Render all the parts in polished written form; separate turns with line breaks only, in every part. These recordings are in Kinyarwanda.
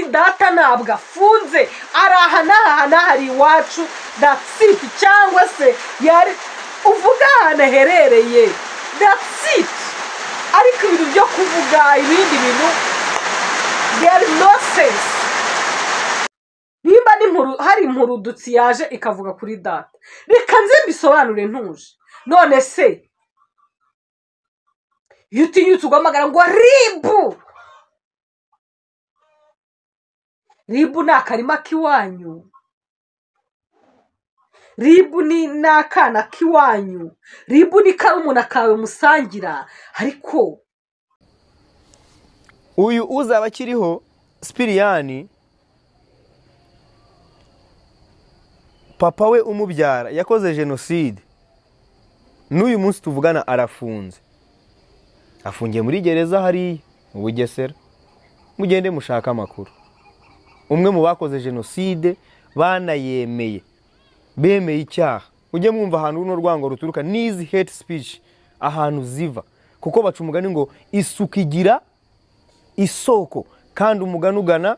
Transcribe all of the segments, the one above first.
Munsi data ntabwo afunze, ari aha n'aha n'ahari iwacu, that's it. Cyangwa se yari uvuga ahantu aherereye, that's it. Ariko ibintu byo kuvuga ibindi bintu there is no sense. Nimba hari impurudutsi yaje ikavuga kuri data, reka nze mbisobanure ntuje. None se iyo utinyutse uguhamagara ngo ribu, ribu ni akarima k'iwanyu, ribu ni akana k'iwanyu, ribu ni karumuna kawe musangira. Ariko
uyu uzaba akiriho Sipiriyani, papa we umubyara yakoze jenoside, n'uyu munsi tuvugana arafunze, afungiye muri gereza hariya mu Bugesera. Mugende mushaka amakuru. Umwe mu bakoze jenoside banayemeye, bemeye icyaha. Ujye mwumva ahantu runo rwango ruturuka n'izi hate speech ahantu ziva, kuko baca umugani ngo isuku igira isoko, kandi umugani ugana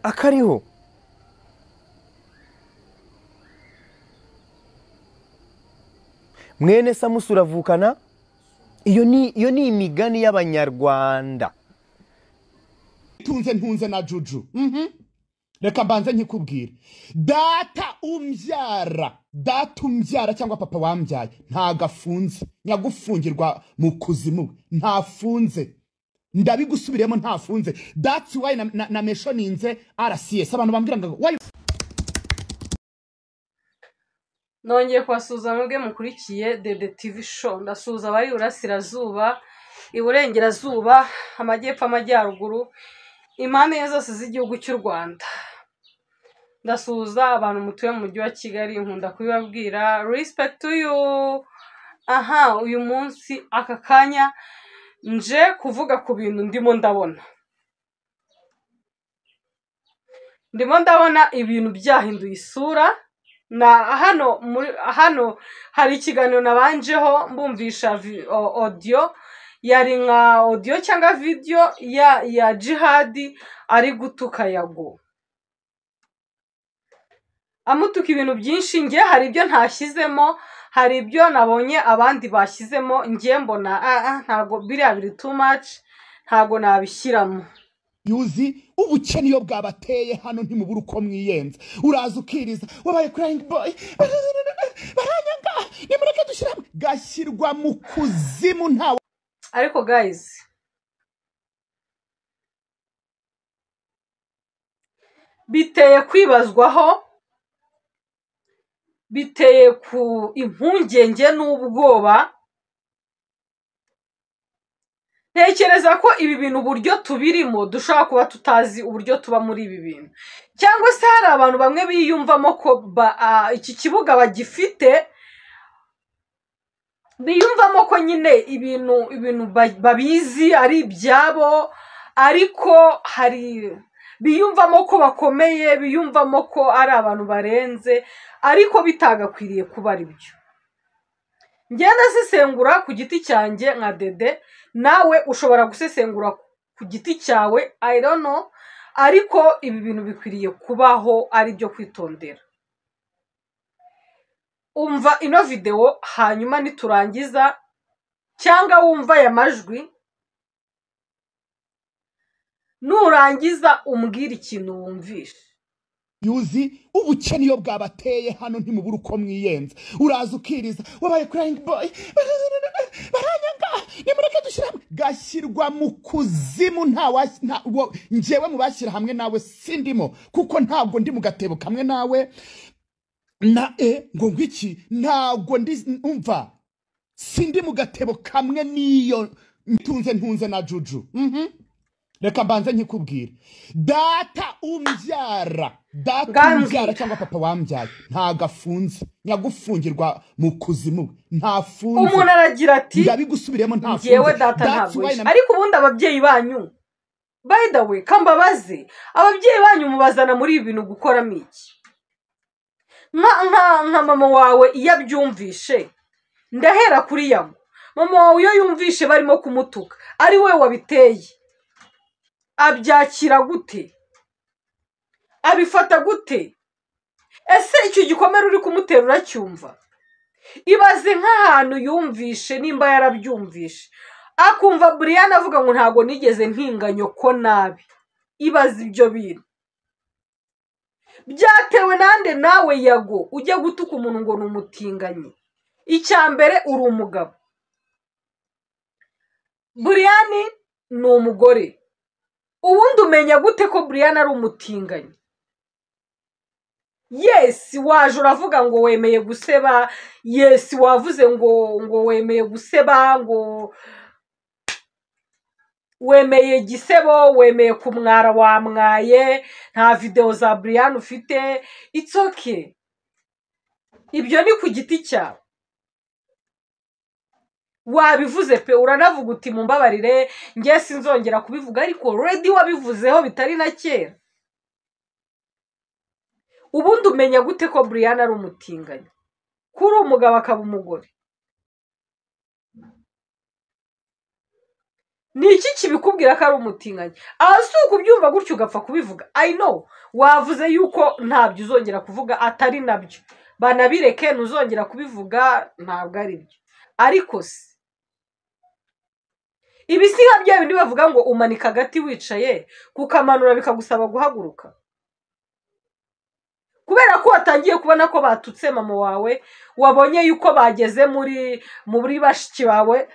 akariho. Mwene Samusura avukana, iyo ni imigani y'Abanyarwanda.
Tunze ntunze na Juju. Reka mbanze nkikubwire, data umbyara, data umbyara cyangwa papa wambyaye ntago afunze, nyagufungirwa mu kuzimu, ntafunze. Ndabigusubiremo, ntafunze. That's why na mentioninze RCS. Abantu bambwira ngo why.
Nongeye kubasuhuza mwebwe mukurikiye Dede TV show. Ndasuhuza abari iburasirazuba, iburengerazuba, amajyepfo, amajyaruguru, impande zose z'igihugu cy'u Rwanda. Ndasuhuza abantu mutuye mu mujyi wa Kigali, nkunda kubibabwira, respect to you. Aha, uyu munsi aka kanya nje kuvuga ku bintu ndimo ndabona. Ndimo ndabona ibintu byahinduye isura. Na hano hano hari ikiganiro nabanjeho mbumvisha audio, yari nka audio cyangwa video ya Jihadi ari gutuka Yago, amutuka ibintu byinshi. Nge hari ibyo ntashyizemo, hari ibyo nabonye abandi bashyizemo, nge mbona ntago biriya biri too much, ntago nabishyiramo.
Yuzi ubukene iyo bwabateye hano ntimubura uko mwiyenza, uraza ukiriza wabaye crying boy, baranyanga, nimureke dushyira hamwe, gashyirwa mu kuzimu ntawe.
Ariko guys, biteye kwibazwaho, biteye ku impungenge n'ubwoba. Ntekereza ko ibi bintu uburyo tubirimo dushobora kuba tutazi uburyo tuba muri ibi bintu, cyangwa se hari abantu bamwe biyumvamo ko iki kibuga bagifite, biyumvamo ko nyine ibintu babizi ari ibyabo, ariko hari biyumvamo ko bakomeye, biyumvamo ko ari abantu barenze, ariko bitagakwiriye kuba ari byo. Ngenda sesengura ku giti cyanjye nka Dede, nawe ushobora gusesengura ku giti cyawe, I don't know, ariko ibi bintu bikwiriye kubaho ari byo kwitondera. Umva ino video hanyuma niturangiza, cyangwa wumva aya majwi, nurangiza umbwire ikintu wumvishe.
Yuzi ubukene iyo bwabateye hano ntimubura uko mwiyenza, uraza ukiriza wabaye crying boy, baranyanga, nimureke dushyira hamwe, gashyirwa mu kuzimu ntawe. Njyewe mu bashyira hamwe nawe sindimo, kuko ntabwo ndi mu gatebo kamwe nawe na ngo ngwiki, ntabwo ndi, umva, sindi mu gatebo kamwe niyo ntunze ntunze na Juju. Reka mbanze nkikubwire, data umbyara, data umbyara cyangwa papa wambyaye ntago afunze, nyagufungirwa mu kuzimu, ntafunze.
Umuntu aragira ati
ndabigusubiremo, ntafunze.
Njyewe data ntabwo. Ariko ubundi ababyeyi banyu, by the way, kambabaze, ababyeyi banyu mubazana muri ibi bintu gukoramo iki? Nka mama wawe iyo abyumvishe, ndahera kuri Yago, mama wawe iyo yumvishe barimo kumutuka ari we wabiteye, abyakira gute? Abifata gute? Ese icyo gikomere uri kumutera uracyumva? Ibaze nk'ahantu yumvishe, nimba yarabyumvishe akumva Brian avuga ngo ntago nigeze ntinga nyoko nabi. Ibaze ibyo bintu byatewe nande nawe Yago ujya gutuka umuntu ngo ni umutinganyi? Icya mbere uri umugabo, Brian ni umugore. Ubundi umenya gute ko Brian ari umutinganyi? Yes, waje uravuga ngo wemeye guseba. Yes, wavuze ngo wemeye guseba, ngo wemeye gisebo, wemeye kumwara wamwaye, nta video za Brian ufite. It's okay, ibyo ni ku giti cyawe wabivuze pe. Uranavuga uti mumbabarire ngiye sinzongera kubivuga, ariko already wabivuzeho bitari na kera. Ubundi umenya gute ko Brian ari umutinganyi? Kuri umugabo akaba umugore, ni iki kibikubwira ko ari umutinganyi? Aho si ukubyumva gutyo ugapfa kubivuga. I know wavuze yuko ntabyo uzongera kuvuga, atari nabyo, banabireke ntuzongera kubivuga, ntabwo ari byo. Ariko se ibi si nka bya bindi bavuga ngo umanika agati wicaye kukamanura bikagusaba guhaguruka? Kubera ko watangiye kubona ko batutse mama wawe, wabonye yuko bageze muri bashiki bawe,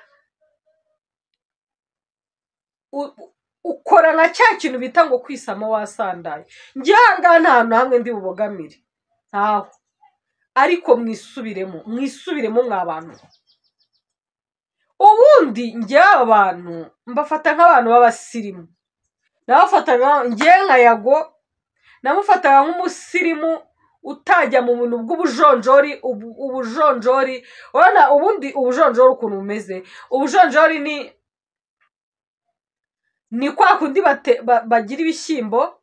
ukora nka cya kintu bita ngo kwisama wasandaye. Njye aha nta hantu hamwe ndi bubogamire, ntaho. Ariko mwisubiremo, mwisubiremo mwa bantu. Ubundi njye aba bantu mbafata nk'abantu b'abasirimu. Nabafataga njye nka Yago, namufataga nk'umusirimu utajya mu bintu bw'ubujonjori. Ubujonjori urabona ubundi ubujonjori ukuntu bumeze. Ubujonjori ni kwa kundi bagira ibishyimbo,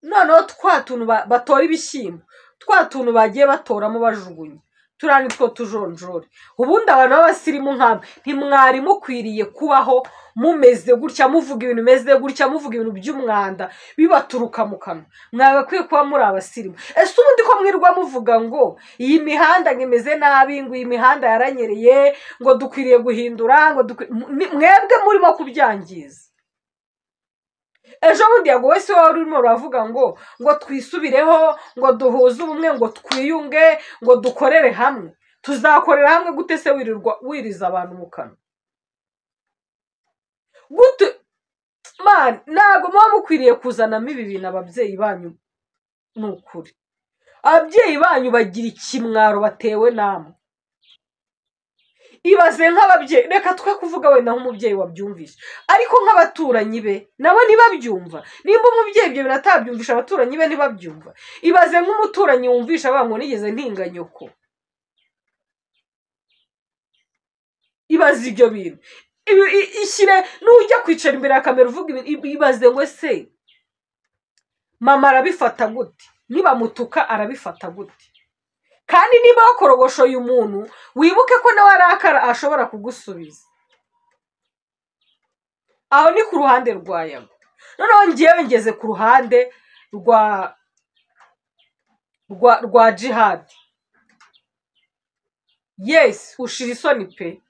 noneho twa tuntu batora ibishyimbo, twa tuntu bagiye batoramo bajugunya, turiya ni two tujonjori. Ubundi abantu b'abasirimu nk'aba ntimwari mukwiriye kubaho mumeze gutya, muvuga ibintu bimeze gutya, muvuga ibintu by'umwanda bibaturuka mu kanwa. Mwagakwiye kuba muri abasirimu. Ese ubundi ko mwirwa muvuga ngo iyi mihanda ngo imeze nabi, ngo iyi mihanda yaranyereye, ngo dukwiriye guhindura, ngo mwebwe murimo kubyangiza. Ejo bundi Yago wese wari urimo uravuga ngo twisubireho, ngo duhuze ubumwe, ngo twiyunge, ngo dukorere hamwe. Tuzakorera hamwe gute se wirirwa wiriza abantu mu kanwa gute? Man, ntabwo muba mukwiriye kuzanamo ibi bintu. Ababyeyi banyu ni ukuri, ababyeyi banyu bagira ikimwaro batewe namwe. Ibaze nk'ababyeyi, reka twe kuvuga wenda nk'umubyeyi wabyumvishe, ariko nk'abaturanyi be nabo ntibabyumva. Nimba umubyeyi ibyo binatabyumvisha, abaturanyi be ntibabyumva. Ibaze nk'umuturanyi wumvisha avuga ngo nigeze ntinga nyoko. Ibaze ibyo bintu. Ishyire nujya kwicara imbere ya kamera uvuga ibintu, ibaze ngo se mama arabifata gute? Nibamutuka arabifata gute? Kandi niba wakorogoshoye umuntu, wibuke ko nawe arakara ashobora kugusubiza. Aho ni ku ruhande rwa Yago. Noneho ngewe ngeze ku ruhande rwa Jihad. Yes, ushira isoni pe.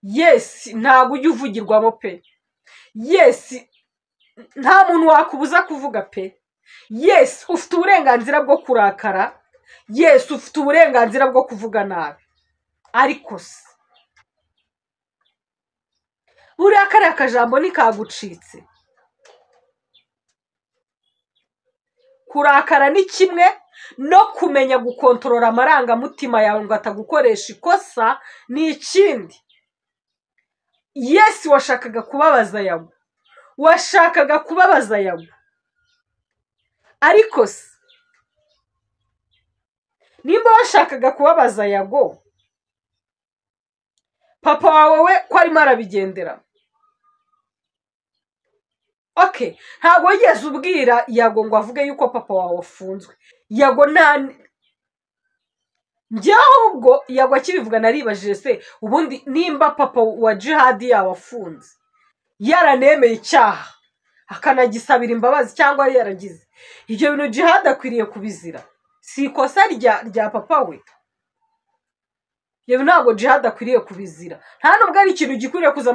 Yes, ntabwo ujya uvugirwamo pe. Yes, nta muntu wakubuza kuvuga pe. Yes, ufite uburenganzira bwo kurakara. Yes, ufite uburenganzira bwo kuvuga nabi. Ariko se buriya kariya kajambo ntikagucitse. Kurakara ni kimwe no kumenya gukontorora amarangamutima yawe ngo atagukoresha ikosa ni ikindi. Yes, washakaga kubabaza Yago, washakaga kubabaza Yago. Ariko se nimba washakaga kubabaza Yago, papa wawe we ko arimo arabigendera? Okay, ntabwo wigeze ubwira Yago ngo avuge yuko papa wawe afunzwe. Yago nta njye ahubwo Yago akibivuga naribajije se ubundi nimba papa wa Jihad yawe afunze yaranemeye icyaha, akanagisabira imbabazi cyangwa yaragize ibyo bintu. Jihad akwiriye kubizira, si ikosa rya papa we. Yewe ntabwo Jihad akwiriye kubizira, nta nubwo ari ikintu gikwiriye kuza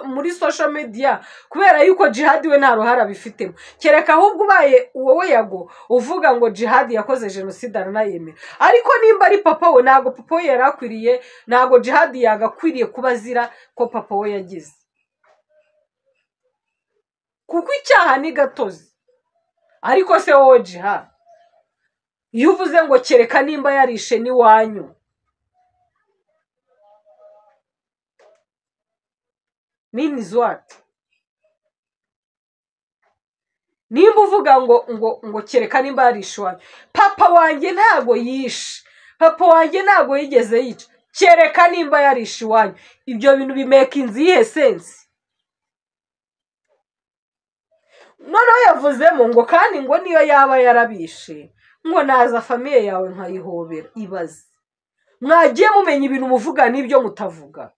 muri social media, kubera yuko Jihad we nta ruhare abifitemo. Kereka ahubwo ubaye wowe Yago uvuga ngo Jihad yakoze jenoside aranayemera, ariko nimba ari papa we, ntabwo papa we yari akwiriye, ntabwo Jihad yagakwiriye kuba azira ko papa we yagize, kuko icyaha ni gatozi. Ariko se wowe Jihad, iyo uvuze ngo kereka nimba yarishe n'iwanyu, means what? Nimba uvuga ngo ngo ngo kereka nimba yarishe iwanyu, papa wanjye ntago yishe, papa wanjye ntago yigeze yica, kereka nimba yarishe iwanyu, ibyo bintu bimakinze iyihe sense? Noneho yavuzemo ngo kandi ngo niyo yaba yarabishe ngo naza famille yawe nkayihobera. Ibaze, mwagiye mumenya ibintu muvuga n'ibyo mutavuga.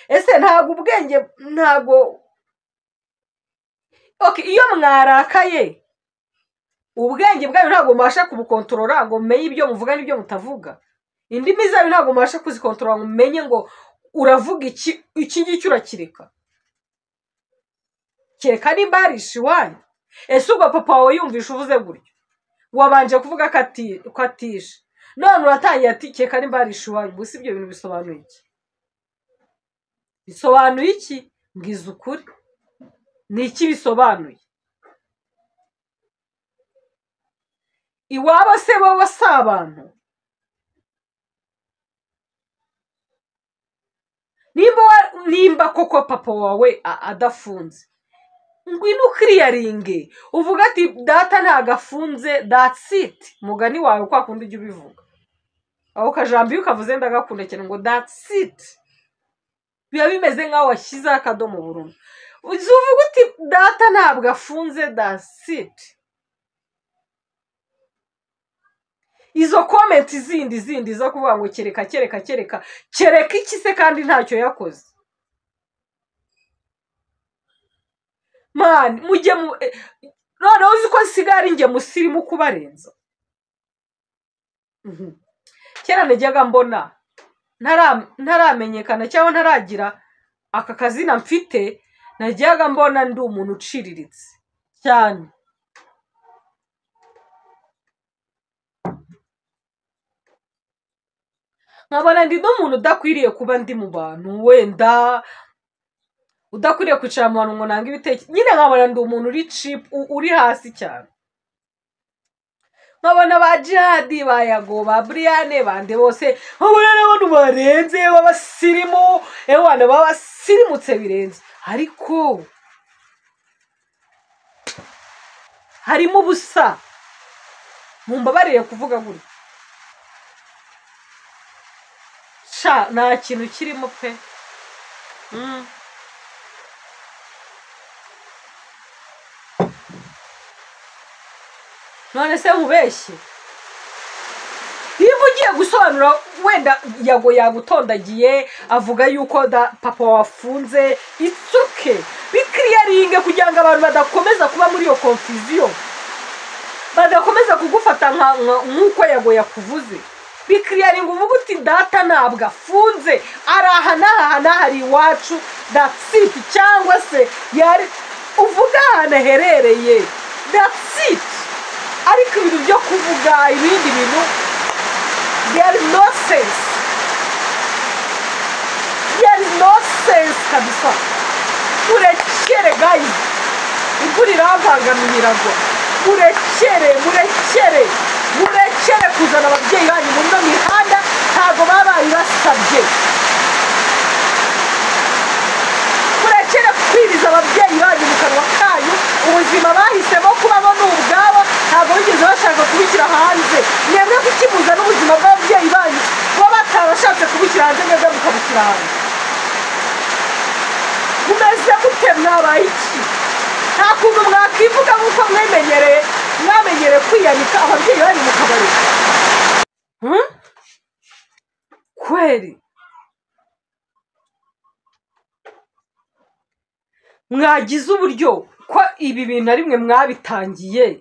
Ese ntago ubwenge, ntago okay, iyo mwarakaye ubwenge bwayo ntago mubasha kubukontorora ngo mumenye ibyo muvuga n'ibyo mutavuga. Indimi zayo ntago mubasha kuzikontorora ngo mumenye ngo uravuga iki, iki ngiki urakireka. Kereka nimba yarishe iwanyu. Ese ubwo papa wawe yumvisha uvuze gutyo, wabanje kuvuga ko atishe, none uratangiye ati kereka nimba yarishe iwanyu. Gusa ibyo bintu bisobanuye iki? Bisobanuye iki? Mbwiza ukuri, ni iki bisobanuye? Iwabo se bo si abantu? Nimba koko papa wawe adafunze, ngwino ukiriyaringe uvuga ati data ntago afunze, that's it. Mugani wawe kwa kundi ujya ubivuga, aho kajambo iyo ukavuze ndagakunda cyane ngo that's it, biba bimeze nkaho washyizeho akadomo burundu. Uvuga uti data ntabwo afunze, that's it. Izo comment zindi zo kuvuga ngo kereka kereka kereka kereka iki se kandi ntacyo yakoze? Man, mujye noneho uzi ko nsigara njye musirimu kubarenza. Kera najyaga mbona ntaramenyekana cyangwa ntaragira aka kazina mfite, najyaga mbona ndi umuntu uciriritse cyane. Nkabona ndi n'umuntu udakwiriye kuba ndi mu bantu, wenda udakwiriye kwicara mu bantu ngo nange ibitekerezo nyine, nkabona ndi umuntu uri cheap, uri hasi cyane. Nkabona ba Jihad, ba Yago, ba Briane, bande bose, nkabona n'abantu barenze b'abasirimu, ewana b'abasirimutse birenze, ariko harimo ubusa. Mumbabarire kuvuga gutya, sha nta kintu kirimo pe. None se nkubeshye, niba ugiye gusobanura wenda Yago yagutondagiye avuga yuko papa wafunze, it's okay, bikiriyaringe kugira ngo abantu badakomeza kuba muri iyo confusion, badakomeza kugufata nk'uko Yago yakuvuze. Bikiriyaringe uvuga uti data ntabwo afunze, ari aha n'aha n'ahari iwacu, that's it. Cyangwa se yari uvuga ahantu aherereye, that's it. Ariko ibintu byo kuvuga ibindi bintu, there is no sense, there is no sense kabisa. Murekere guys, imvura irambangamiye iragwa. Murekere, murekere, murekere kuzana ababyeyi banyu muri ino mihanda, ntabwo baba babibasabye. Murekere kwiriza ababyeyi banyu mu kanwa kanyu, ubuzima bahisemo kubamo ni ubwabo, ntabwo bigeze bashaka kubishyira hanze. Mwebwe kukibuza n'ubuzima bw'ababyeyi banyu, bo batarashatse kubishyira hanze, mwebwe mukabushyira hanze. Mumeze mute? Mwabaye iki? Nta kuntu mwakivuga nk'uko mwamenyereye kwiyanika ababyeyi banyu mukabareka. Kweri mwagize uburyo Ko ibi bintu na rimwe mwabitangiye,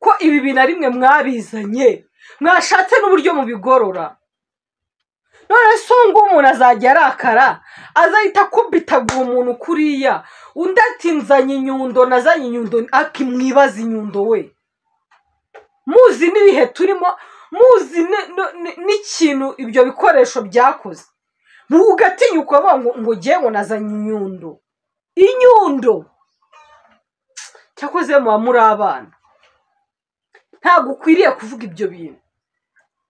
ko ibi bintu na rimwe mwabizanye, mwashatse n'uburyo mubigorora. None se ubu ngubu umuntu azajya arakara, azahita akubitagura umuntu kuriya, undi ati nzanye inyundo, nazanye inyundo, akimwibaza inyundo we. Muzi n'ibihe turimo, muzi n'ikintu ibyo bikoresho byakoze, ugatinyuka ukavuga ngo ngiye ngo nazanye inyundo. Inyundo cyakoze muba muri abana, ntabwo ukwiriye kuvuga ibyo bintu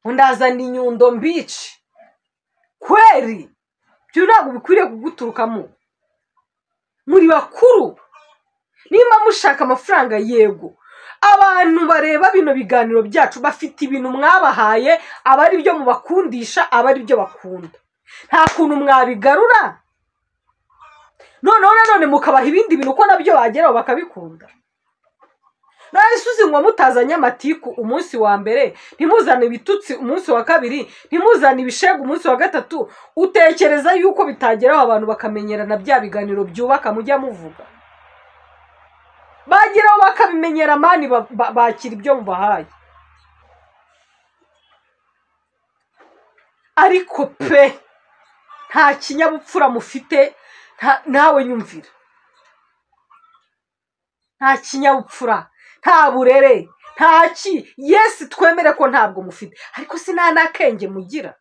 ngo ndazana inyundo mbice. Kweri ibyo ntabwo bikwiriye kuguturukamo. Muri bakuru, nimba mushaka amafaranga, yego abantu bareba bino biganiro byacu bafite ibintu mwabahaye, aba ari byo mubakundisha, aba ari byo bakunda. Nta kuntu mwabigarura noneho nanone mukabaha ibindi bintu uko nabyo bageraho bakabikunda. None se uzi ngo mutazanye amatiku umunsi wa mbere, ntimuzane ibitutsi umunsi wa kabiri, ntimuzane ibishegu umunsi wa gatatu, utekereza yuko bitageraho abantu bakamenyerana bya biganiro byubaka mujya muvuga? Bageraho bakabimenyera mani, bakira ibyo mubahaye. Ariko pe nta kinyabupfura mufite, nawe nyumvira. Nta kinyabupfura, nta burere, nta ki. Yesi twemere ko ntabwo mufite, ariko si nta n'akenge mugira.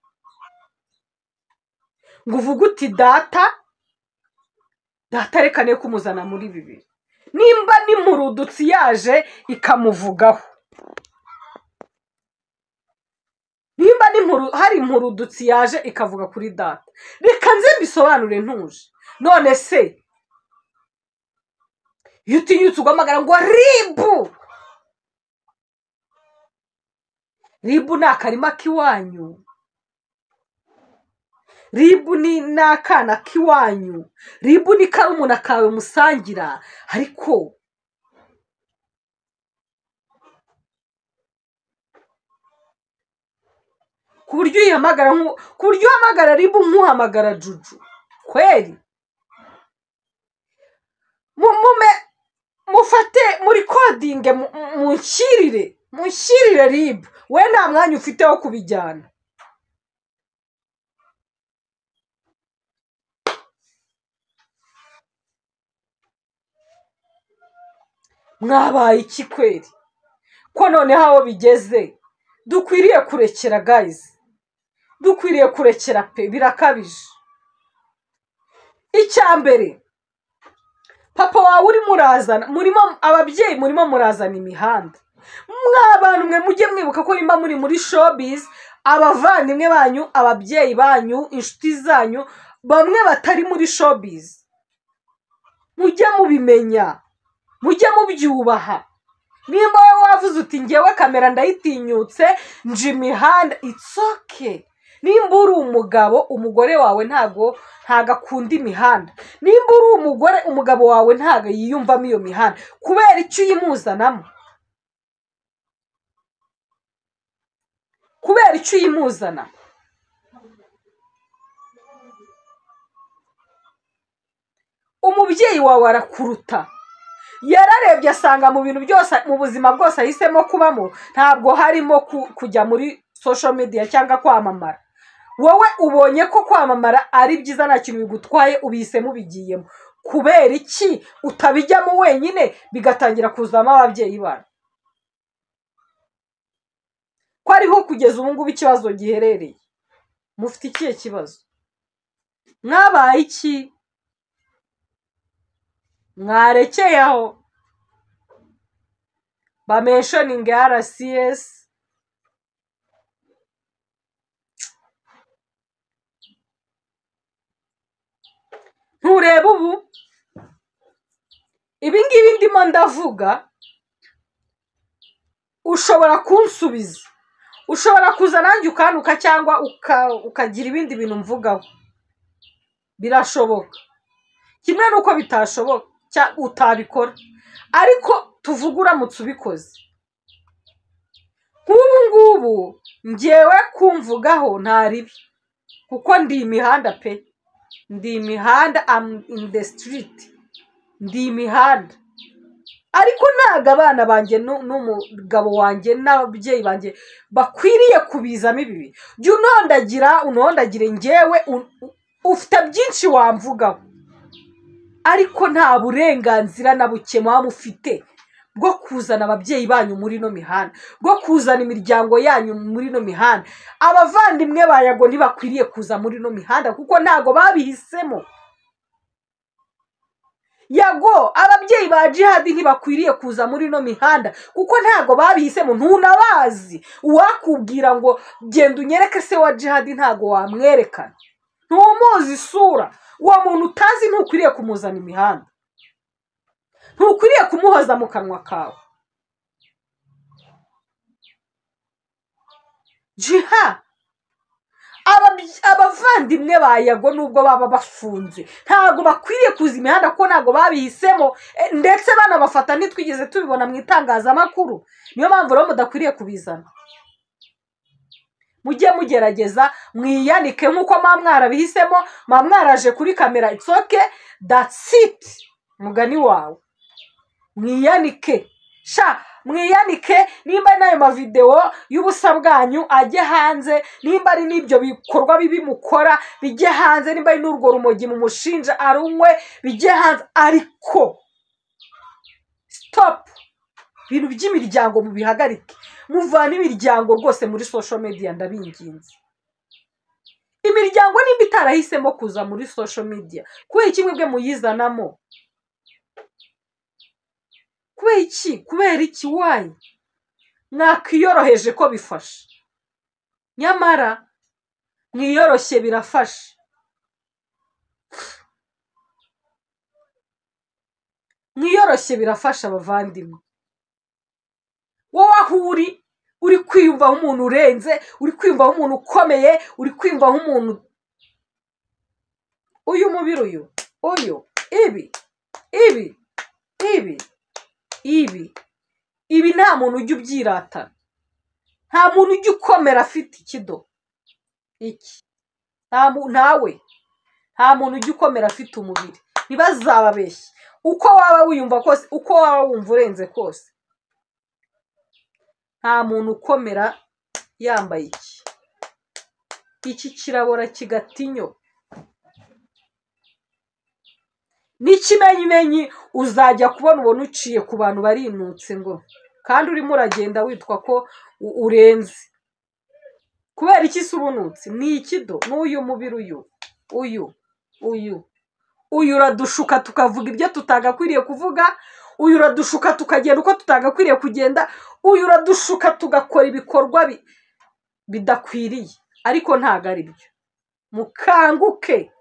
Ngo uvuge uti data, data reka ne kumuzana muri bibiri. Nimba n'imurudutsi yaje ikamuvugaho, nimba hari impurudutsi yaje ikavuga kuri data, reka nze mbisobanure ntuje. None se iyo utinyutse uguhamagara ngo ribu, ribu ni akarima k'iwanyu, ribu ni n'akana k'iwanyu, ribu ni karumuna kawe musangira. Ariko ku buryo uyihamagara, ku buryo uhamagara ribu nk'uhamagara Juju kweri. Mufate muri kodinge, munshyirire ribu. We nta mwanya ufite wo kubijyana. Mwabaye iki kweri? Ko noneho aho bigeze dukwiriye kurekera guys, dukwiriye kurekera pe, birakabije. Icya mbere, papa wawe urimo urazana, murimo ababyeyi murimo murazana imihanda. Mwabantu mwe mujye mwibuka ko nimba muri muri showbiz, abavandimwe banyu, ababyeyi banyu, inshuti zanyu, bamwe batari muri showbiz, mujye mubimenya, mujye mubyubaha. Nimba wowe wavuze uti ngewe kamera ndayitinyutse nje imihanda, it's okay. Nimba uri umugabo, umugore wawe ntago akunda imihanda. Nimba uri umugore, umugabo wawe ntago yiyumvamo iyo mihanda, kubera icyo uyimuzanamo, kubera icyo uyimuzana. Umubyeyi wawe arakuruta, yararebye asanga mu bintu byose, mu buzima bwose ahisemo kubamo, ntabwo harimo kujya muri social media cyangwa kwamamara. Wowe ubonye ko kwamamara ari byiza, nta kintu bigutwaye, ubihisemo ubigiyemo. Kubera iki utabijyamo wenyine bigatangira kuzamo ababyeyi banyu? Ko ariho kugeza ubu ngubu ikibazo giherereye. Mufite ikihe kibazo? Mwabaye iki? Mwarekeye aho bamenshoninge RCS. Ntureba ubu ibi ngibi ndimo ndavuga, ushobora kunsubiza, ushobora kuza nanjye ukantuka cyangwa ukagira ibindi bintu mvugaho, birashoboka. Kimwe nuko bitashoboka utabikora, ariko tuvuga uramutse ubikoze. Nk'ubu ngubu ngewe kumvugaho nta ribi, kuko ndi imihanda pe, ndi imihanda, I'm in the street, ndi imihanda. Ariko ntago abana banjye n'umugabo wanjye n'ababyeyi banjye bakwiriye kubizamo ibi. Jya unondagira unondagire ngewe, ufite byinshi wamvugaho, ariko nta burenganzira na buke muba mufite bwo kuzana ababyeyi banyu muri ino mihanda, bwo kuzana imiryango yanyu muri ino mihanda. Abavandimwe ba Yago ntibakwiriye kuza muri ino mihanda kuko ntago babihisemo. Yago, ababyeyi ba Jihadi ntibakwiriye kuza muri ino mihanda kuko ntago babihisemo, ntunabazi. Uwakubwira ngo genda unyereke se wa Jihadi ntago wamwerekana, ntumuzi isura. Uwo muntu utazi ntukwiriye kumuzana imihanda, ntukwiriye kumuhoza mu kanwa kawe. Jiha, abavandimwe ba Yago nubwo baba bafunze ntago bakwiriye kuza imihanda kuko ntago babihisemo, ndetse banabafata ntitwigeze tubibona mu itangazamakuru. Niyo mpamvu rero mudakwiriye kubizana. Mujye mugerageza mwiyanike nk'uko mwa mwarabihisemo, mwa mwaraje kuri kamera, it's okay, that's it, mugani wawe. Mwiyanike sha, mwiyanike. Nimba n'ayo mavideo y'ubusa bwanyu ajye hanze, nimba ari n'ibyo bikorwa bibi mukora bijye hanze, nimba ari n'urwo rumogi mumushinja arunywe bijye hanze, ariko stop ibintu by'imiryango mubihagarike. Muvane imiryango rwose muri social media, ndabinginze. Imiryango nimba itarahisemo kuza muri social media, kubera iki mwebwe muyizanamo? Kubera iki? Kubera iki? Wayi mwakiyoroheje ko bifasha, nyamara mwiyoroshye birafasha. Mwiyoroshye birafasha abavandimwe. Wowe aho uri, uri kwiyumva nk'umuntu urenze, uri kwiyumva nk'umuntu ukomeye, uri kwiyumva nk'umuntu uyu mubiri uyu uyu ibi ibi ibi ibi ibi, nta muntu ujya ubyiratana, nta muntu ujya ukomera afite ikido iki, ntawe, nta muntu ujya ukomera afite umubiri. Ntibazababeshye, uko waba wiyumva kose, uko waba wumva urenze kose, nta muntu ukomera yambaye iki. Iki kirabora kigatinyo n'ikimenyimenyi, uzajya kubona ubona uciye ku bantu barinutse ngo kandi urimo uragenda witwa ko urenze. Kubera iki se ubunutse? Ni ikido, n'uyu mubiri uyu uyu uyu uyu uradushuka tukavuga ibyo tutagakwiriye kuvuga, uyu uradushuka tukagenda uko tutagakwiriye kugenda, uyu uradushuka tugakora ibikorwa bidakwiriye, ariko ntago ari byo. Mukanguke,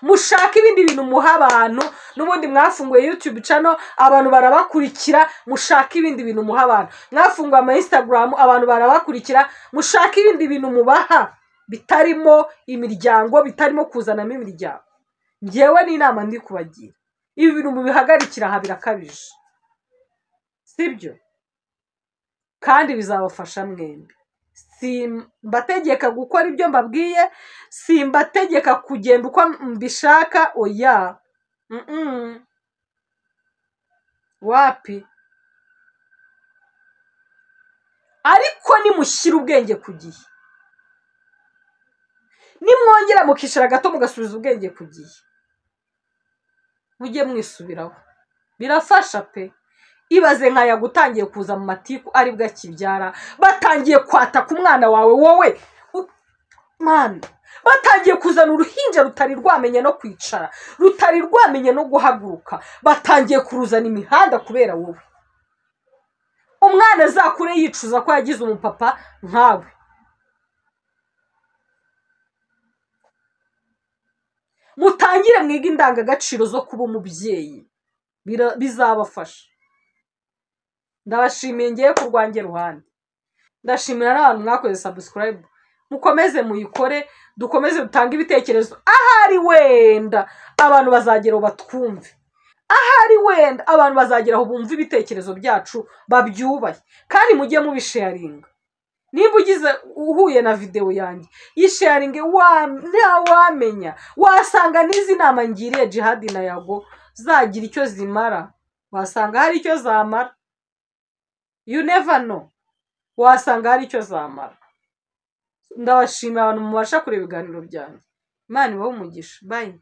mushake ibindi bintu muha abantu. N'ubundi mwafunguye YouTube channel, abantu barabakurikira, mushake ibindi bintu muha abantu. Mwafunguye ama Instagram, abantu barabakurikira, mushake ibindi bintu mubaha bitarimo imiryango, bitarimo kuzanamo imiryango. Ngewe n'inama ndi kubagira, ibi bintu mubihagarikira aha birakabije, sibyo? Kandi bizabafasha mwembi. Simbategeka gukora ibyo mbabwiye, simbategeka kugenda uko mbishaka, oya, wapi. Ariko nimushyira ubwenge ku gihe, nimwongera mukishara gato mugasubiza ubwenge ku gihe, mujye mwisubiraho, birafasha pe. Ibaze nka yagutangiye kuza mu matiku aribwo akibyara, batangiye kwataka umwana wawe wowe man, batangiye kuzana uruhinja rutari rwamenye no kwicara, rutari rwamenye no guhaguruka, batangiye kuruzana imihanda kubera wowe. Umwana azakure yicuza ko yagize umupapa nkawe. Mutangire mwige indangagaciro zo kuba umubyeyi, bizabafasha. Ndabashimiye ngiye ku rwanjye ruhande, ndashimira n'abantu mwakoze subscribe, mukomeze muyikore, dukomeze dutange ibitekerezo. Ahari wenda abantu bazagera batwumve, ahari wenda abantu bazagera aho bumva ibitekerezo byacu babyubahe, kandi mujye mubisharinga. Nimba ugize uhuye na video yanjye yisharinge, wamenya wasanga n'izi nama ngiriye Jihadi na Yago zagira icyo zimara. Wasanga hari icyo zamara. You never know, wasanga hari icyo zamara. Ndabashimira abantu mubasha kureba ibiganiro byanjye. Imana ibahe umugisha. Bye.